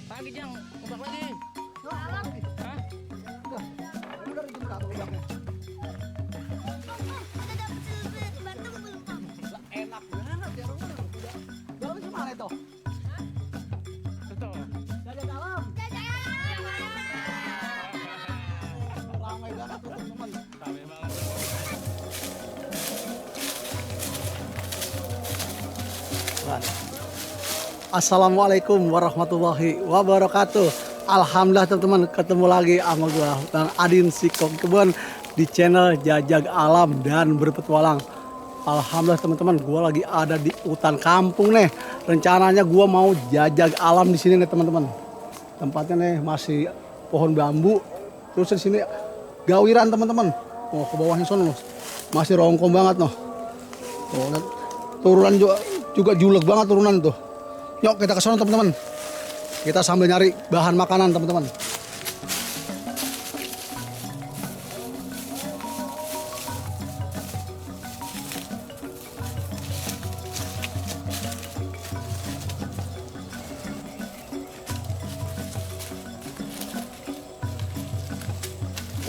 Pagi Jang, ubah lagi. Hah? Hah? Udah jam berapa udangnya? Udah dapet selesai Bandung belum, Pak? Enak banget ya rumah. Dalam gimana itu? Betul. Jajak alam. Ramai banget tuh teman-teman. Rame banget. Assalamualaikum warahmatullahi wabarakatuh. Alhamdulillah teman-teman, ketemu lagi sama gua Bang Adin Sikok Kebun di channel Jajak Alam dan Berpetualang. Alhamdulillah teman-teman, gua lagi ada di hutan kampung nih. Rencananya gua mau jajak alam di sini nih teman-teman. Tempatnya nih masih pohon bambu. Terus di sini gawiran teman-teman. Oh, ke bawahnya sono loh. Masih rongkong banget noh. Oh, lihat. Turunan juga julek banget turunan tuh. Yuk kita ke sana teman-teman. Kita sambil nyari bahan makanan teman-teman.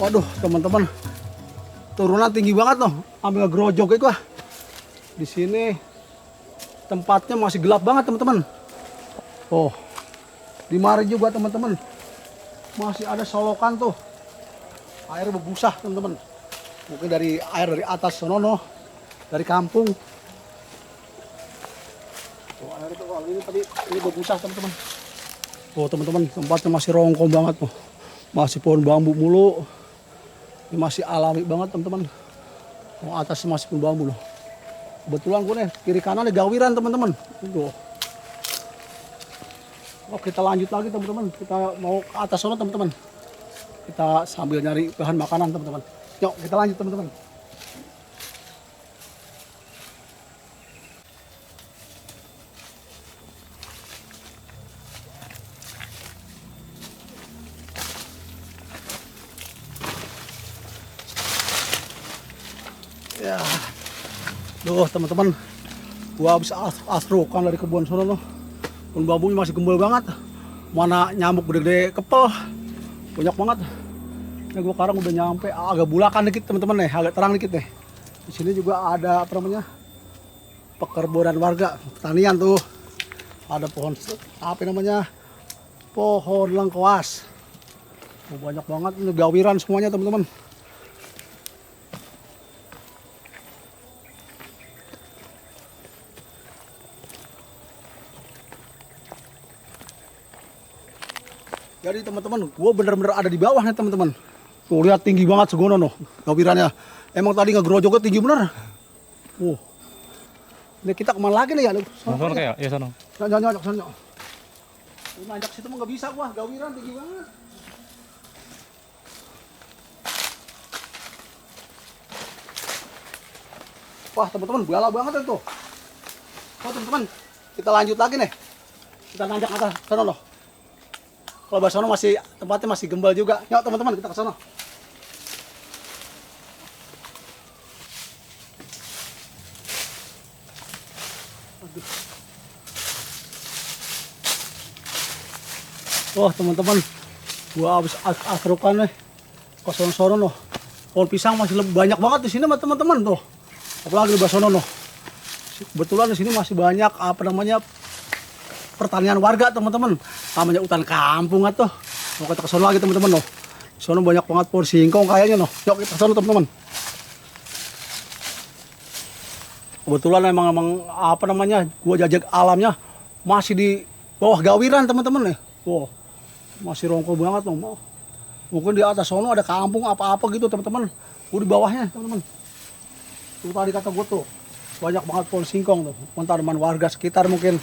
Waduh teman-teman, turunan tinggi banget loh, ambil ngegrojok itu ah. Di sini tempatnya masih gelap banget teman-teman. Oh, di mari juga teman-teman, masih ada solokan tuh, air berbusah teman-teman. Mungkin dari air dari atas sono, dari kampung. Oh, air itu oh, ini berbusah teman-teman. Oh teman-teman, tempatnya masih rongkong banget tuh, masih pohon bambu mulu. Ini masih alami banget teman-teman. Oh, atas masih pohon bambu loh. Kebetulan gue nih kiri kanan ada gawiran teman-teman. Tuh. Oh, kita lanjut lagi teman-teman. Kita mau ke atas sana teman-teman. Kita sambil nyari bahan makanan teman-teman. Yuk kita lanjut teman-teman. Ya, duh teman-teman, gua habis asrokan dari kebun sono loh. Pohon bambunya masih gembel banget. Mana nyamuk gede-gede kepel, banyak banget. Nah, gua sekarang udah nyampe agak bulakan dikit teman-teman nih, agak terang dikit nih. Di sini juga ada apa namanya, pekerbunan warga, pertanian tuh. Ada pohon apa namanya, pohon lengkuas. Oh, banyak banget ini gawiran semuanya teman-teman. Jadi teman-teman, gue bener-bener ada di bawah nih teman-teman. Tuh lihat tinggi banget segono noh, gawirannya. Emang tadi ngegrojoknya tinggi bener. Ini kita kemana lagi nih ya? Sono kayak, ya sono. Nyok, nyok. Ini nanjak situ mah nggak bisa gua, gawiran tinggi banget. Wah teman-teman, bala banget itu. Oh teman-teman, kita lanjut lagi nih. Kita nanjak atas sana loh. Kalau bahas sono masih tempatnya masih gembal juga. Yuk teman-teman kita ke sana. Wah teman-teman, gua habis asrukan nih ke sono loh. Pohon pisang masih lebih banyak banget di sini teman-teman tuh. Apalagi di Basono loh. Kebetulan di sini masih banyak apa namanya, pertanian warga teman-teman, namanya hutan kampung atau mau kita ke sono lagi teman-teman loh. Sono banyak banget pohon singkong kayaknya loh. Yuk kita ke sono teman-teman. Kebetulan emang apa namanya, gua jajak alamnya masih di bawah gawiran teman-teman nih. Wow, masih rongkol banget loh. Mungkin di atas sono ada kampung apa-apa gitu teman-teman. Gua di bawahnya teman-teman. Tuh tadi kata gua tuh banyak banget pohon singkong tuh. Tanaman warga sekitar mungkin.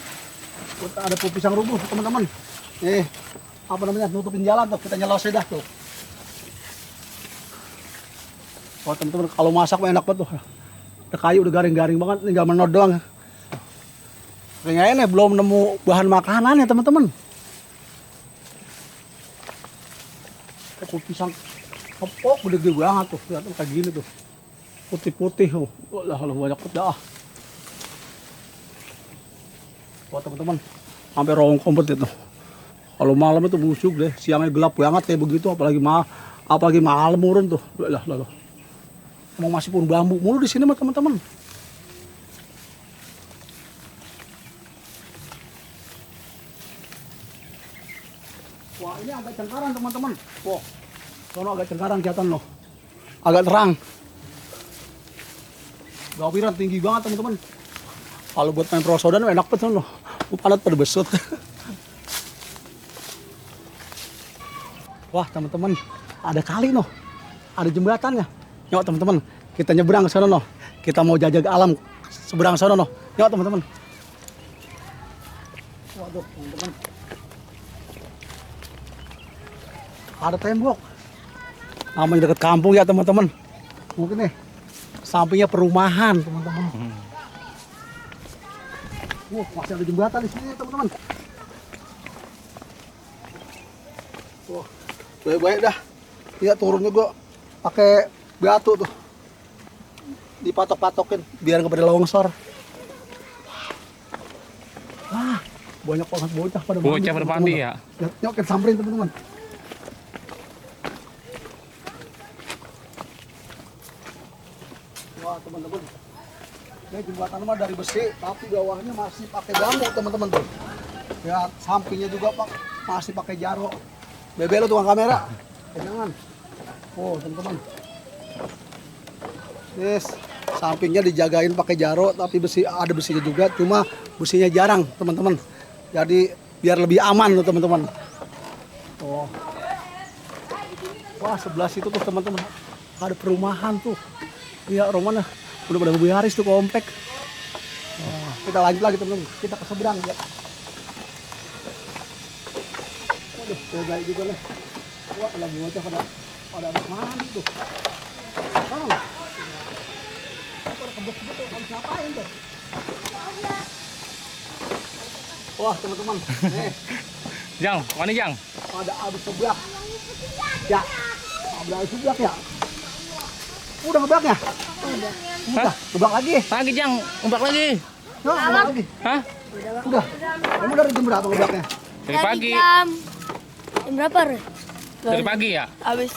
Ada pohon pisang rubuh teman-teman. Apa namanya, nutupin jalan tuh, kita nyelos dah tuh. Oh teman-teman, kalau masak mah enak banget tuh. Ada kayu udah garing-garing banget, tinggal menod doang. Kayaknya ini belum nemu bahan makanan ya teman-teman. Pohon pisang kepok gede-gede banget tuh, lihat kayak gini tuh. Putih-putih tuh. Lah banyak banget dah. Wah teman-teman, sampai rongkong banget itu. Kalau malam itu busuk deh, siangnya gelap banget kayak begitu, apalagi malam urun tuh. Lah. Mau masih pun bambu mulu di sini mah teman-teman. Wah, ini agak cengkarang teman-teman. Wah, sono agak cengkarang kelihatan loh. Agak terang. Gawiran tinggi banget teman-teman. Kalau buat main prosodan enak banget loh. Padat pada besut. Wah teman-teman, ada kali noh, ada jembatannya. Yuk teman-teman, kita nyebrang ke sana noh. Kita mau jajak alam seberang sana noh. Yuk teman-teman. Waduh teman-teman. Ada tembok. Namanya dekat kampung ya teman-teman. Mungkin nih, sampingnya perumahan teman-teman. Wah, masih ada jembatan di sini teman-teman. Wah, baik-baik dah. Iya turunnya gua pakai batu tuh. Dipatok-patokin biar nggak pada longsor. Wah, banyak banget bocah pada mandi. Bocah pada mandi ya. Yuk kita samperin teman-teman. Wah teman-teman, ini jembatan mah dari besi, tapi bawahnya masih pakai bambu teman-teman tuh. Ya sampingnya juga masih pakai jaro. Bebel tukang kamera, jangan. Oh teman-teman, yes, sampingnya dijagain pakai jaro, tapi besi ada besinya juga, cuma besinya jarang teman-teman. Jadi biar lebih aman tuh teman-teman. Oh, wah sebelah situ tuh teman-teman ada perumahan tuh. Iya, Roman udah pada bebeharis tuh komplek. Wah, kita lanjut lagi teman-teman. Kita ke seberang ya. Waduh, baik juga nih. Wah, lagi bocah pada anak mandi tuh. Oh. Pada kebut-kebut tuh, harus ngapain tuh? Wah, teman-teman. Nih, Jang, mana Jang? ada abis seblak. Ya, ada abis seblak ya. Udah ngebaknya? Udah, ngebak lagi. Lagi Jang, umbak lagi. Nah, ngebak lagi. Hah? Udah. Kamu dari jam berapa ngebaknya? Dari pagi. jam berapa? Dari pagi ya? Habis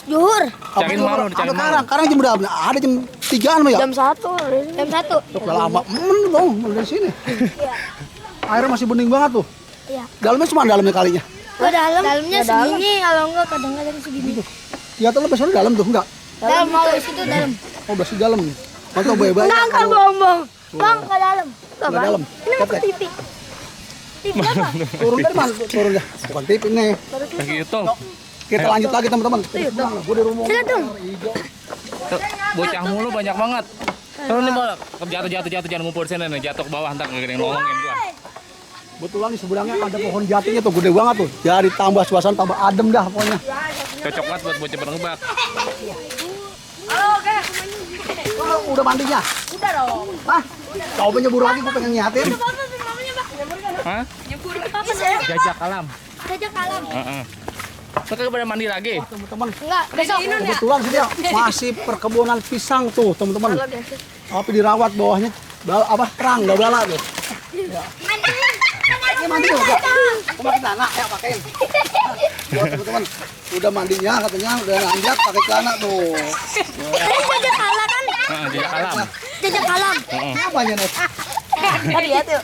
zuhur. Cariin malu, Ada cariin malu. karang jam berapa? Ada jam 3-an ya? Jam 1. Tuh, udah lama. Dong, dari sini. Iya. Airnya masih bening banget tuh. Iya. Dalamnya cuma dalamnya kalinya. Dalamnya segini, kalau enggak kadang-kadang segini. Ya tuh lebih dalam tuh enggak? Dalam kalau situ dalam. Oh, bersih dalam. Mantap baik-baik. Nangkal bombong. Bang ke dalam. Ke dalam. Ini mau Ketek. TV. TV apa? Turun dari mana turunnya? Bukan tip ini. Lagi YouTube. Kita lanjut lagi teman-teman. Gue di rumah. Silakan. Tuh, bocah mulu banyak banget. Terus nih Bang, jatuh jangan ngumpul di sini nih, jatuh ke bawah ntar nggak ada yang nolongin gua. Betulan di seberangnya ada pohon jatinya tuh gede banget tuh. Jadi tambah suasana tambah adem dah pokoknya. Cocok banget buat bocah penebak. Oh, udah mandinya? Udah dong. Hah? Kau penyebur lagi, gue pengen nyatin. Hah? Apa sih? Jajak alam. Jajak alam. Heeh. Mereka pada mandi lagi. Teman-teman, Enggak, besok. kebetulan sih dia masih perkebunan pisang tuh teman-teman. Tapi dirawat bawahnya terang, nggak bala tuh. Ini mandi tuh, kok. Kamu pakai celana, ya pakein. Buat teman-teman, udah mandinya katanya udah nanjak pakai celana tuh. Jajak alam kan? Heeh, jajak alam. Jajak alam. Heeh. Apanya nih? Lihat yuk.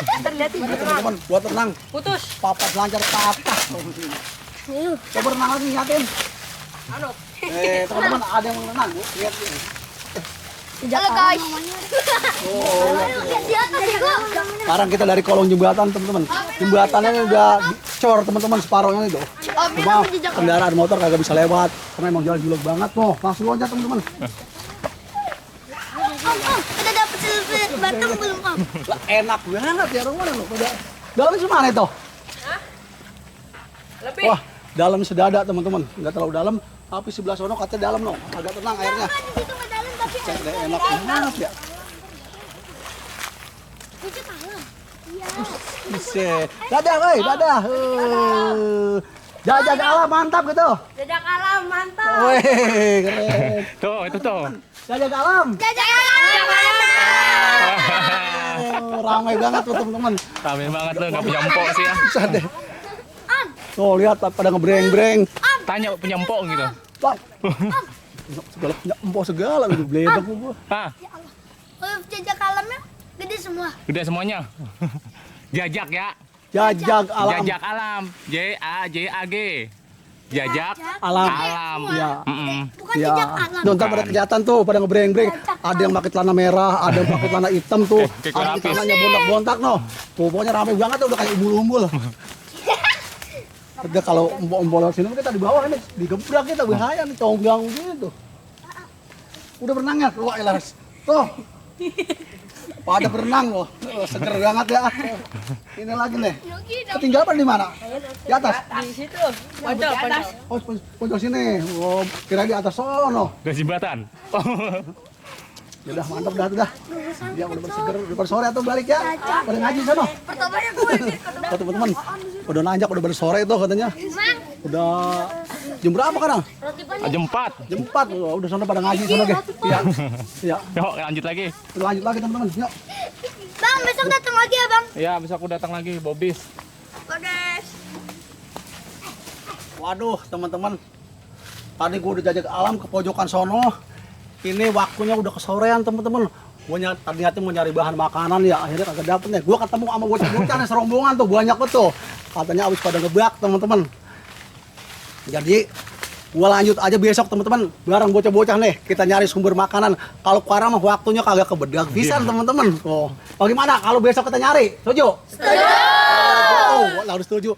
Terlihat Ini teman-teman, buat tenang. putus. Papat lancar ke atas. Coba renang lagi nyatin. Teman-teman ada yang mau renang, Bu. Lihat ini. Halo guys. Oh, Lihat di atas ya, Kak. sekarang kita dari kolong jembatan teman-teman. Jembatannya udah dicor teman-teman separohnya itu. Cuma kendaraan motor kagak bisa lewat karena emang jalan julek banget. Tuh, langsung loncat teman-teman. Om, kita dapat selfie batang belum, Om? Lah, enak banget ya rumah lo. Dalamnya semana itu? Wah, dalam sedada teman-teman. Enggak terlalu dalam, tapi sebelah sono katanya dalam loh. Agak tenang airnya. Di situ nggak dalam tapi Cek deh, enak banget ya. jajak alam. Iya. Bisa. Dadah, woi, dadah. Jajak alam mantap gitu. Jajak alam mantap. Woi, keren. Tuh, itu tuh. Jajak alam. Jajak alam mantap. ramai banget tuh teman-teman. Rame banget tuh, nggak punya empok sih ya. Bisa deh. Tuh lihat pada ngebreng-breng. Tanya punya empok gitu. Bang. Segala punya empok segala gitu bledek gua. Hah, Kalau jajak alamnya gede semua. udah semuanya. Jajak ya. Jajag alam. Jajak alam. JAJAG. Jajak Alam. alam. Ya. Bukan Ya, jajak alam. tuh ntar pada kejahatan tuh, pada ngebreng-breng. Ada yang pakai celana merah, ada yang pakai celana hitam tuh. Kayak Ada lapis. celananya bontak-bontak no. Tuh pokoknya rame banget tuh, udah kayak umbul-umbul. Udah kalau umbul sini kita di bawah ini, digebrak kita bahaya nih, comblang gitu. Udah berenang ya, keluar ya Laras. Tuh. Pada berenang loh, seger banget ya. Ini lagi nih. Ketinggalan di mana? Di atas. Di situ. Pojok, pojok. Oh, pojok sini. Oh, kira di atas sono. Udah jembatan. Ya udah mantap dah. Dia udah berseger, udah sore atau balik ya. Pada ngaji sono. Pertamanya gue Oh, teman-teman, udah nanjak udah bersore itu katanya. Udah jam berapa sekarang? Jam 4. Jam 4. Oh, udah sono pada ngaji sono, guys. Iya. Iya. Yuk lanjut lagi. Udah lanjut lagi teman-teman. Yuk. Bang, besok datang lagi ya bang. Ya besok aku datang lagi Bobis. Kodes. Waduh, teman-teman. Tadi gua udah jajak alam ke pojokan sono. Ini waktunya udah kesorean, teman-teman. Gua tadi mau nyari bahan makanan ya, akhirnya kagak dapet nih. Gua ketemu sama bocah-bocah nih serombongan tuh, banyak betul. Katanya abis pada ngebak, teman-teman. Jadi gua lanjut aja besok, teman-teman. Bareng bocah-bocah nih, kita nyari sumber makanan. Kalau sekarang mah waktunya kagak kebedak pisan, teman-teman. Oh, bagaimana kalau besok kita nyari? Setuju? Setuju. Oh, harus setuju.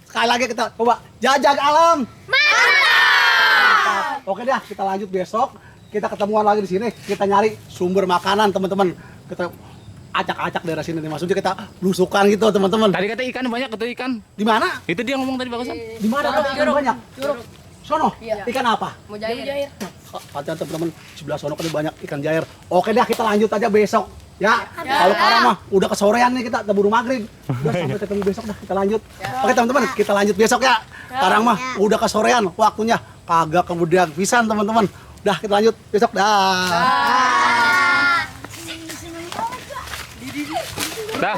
Sekali lagi kita coba jajak alam. Mantap. Oke dah, kita lanjut besok. Kita ketemuan lagi di sini. Kita nyari sumber makanan, teman-teman. Kita acak-acak daerah sini nih. Maksudnya kita belusukan gitu, teman-teman. Tadi kata ikan banyak itu ikan. Di mana? Itu dia ngomong tadi bagusan. Di mana ada ikan banyak? Sono. Ikan apa? Mujair. Katanya teman-teman sebelah sono kan banyak ikan jair. Oke dah, kita lanjut aja besok. Ya, kalau sekarang mah udah kesorean nih, kita buru maghrib. Udah sampai ketemu besok dah, kita lanjut. Oke teman-teman, kita lanjut besok ya. Sekarang mah udah kesorean, waktunya kagak kemudian pisan teman-teman. Udah kita lanjut besok dah. Dah.